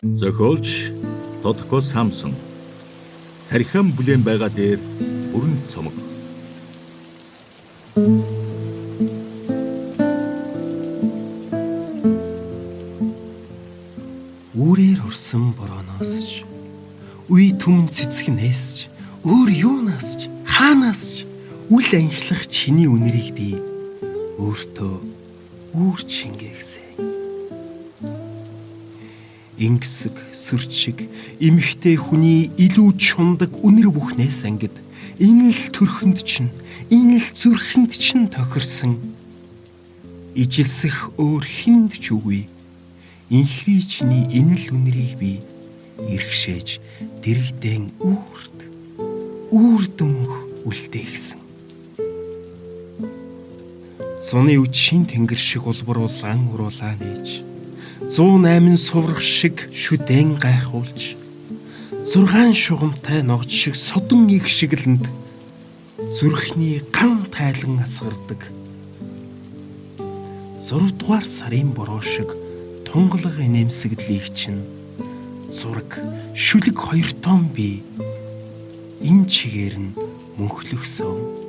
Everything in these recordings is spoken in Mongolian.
Зохиолч Тодко Самсон. Тархиан бүлээн байгаа дээр бүрэн цомог. Үүрээр урсан борооноос ч үе түмэн цэцгнээс ч өөр юунаас ч хаанаас ч үл анхлах чиний үнэрийг би өөртөө үүр чингээгсэн. Ингэсэг сүрч шиг эмэгтэй хүний илүү чундаг үнэр бүхнээс ангид энэ л төрхөнд чинь, энэ л зүрхэнд чинь тохирсон ижилсэх өөр хүнд ч үгүй. Инхрий чиний энэ л үнэрийг би иргэшээж дэрэгдэн үүрд үүрдэмх үлдээгсэн. Зуны үдшийн тэнгэр шиг улбар улаан уруулаа нээж 108 суврах шиг шүдэн гайхуулж 6 шугамтай ногч шиг содон их шиглэнд зүрхний ган тайлан асгардаг. 6 дугаар сарын бороо шиг тунгалаг инээмсэглэлийг чинь зураг шүлэг хоёр том би энэ чигээр нь мөнхлөгсөн.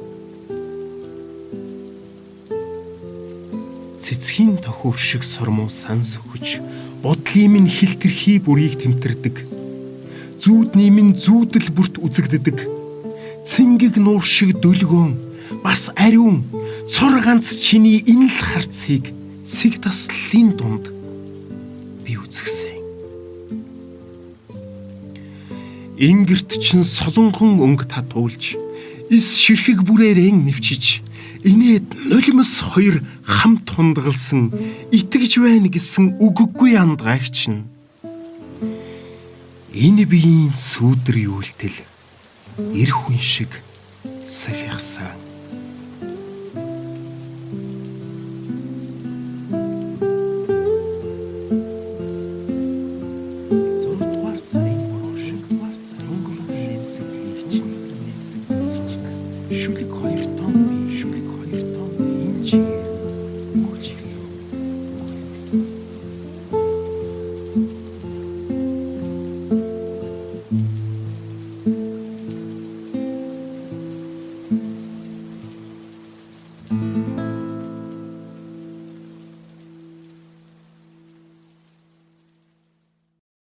Цэцгийн тохиур шиг сормуу сан сөхөж бодлын минь хилтерхий бүрийг тэмтэрдэг. Зүүдний минь зүүдэл бүрт үзэгддэг. Цэнгэг нуур шиг дөлгөөн бас ариун цор ганц чиний энэ л харцыг цэг таслалын дунд би үзгэсэн. Ингэрт чин солонгон өнгө татуулж эс ширхэг бүрээрэн нэвчиж инээд нулимс хоёр хамт хундагалсан итгэж байна гэсэн үггүй андгайг чинь энэ биеийн сүүдэр юултэл эр хүн шиг сахихсан. 6 дугаар сарын бороо шиг тунгалаг инээмсэглэлийг чинь шүлэг хоёр том би шүлэг хоёр том.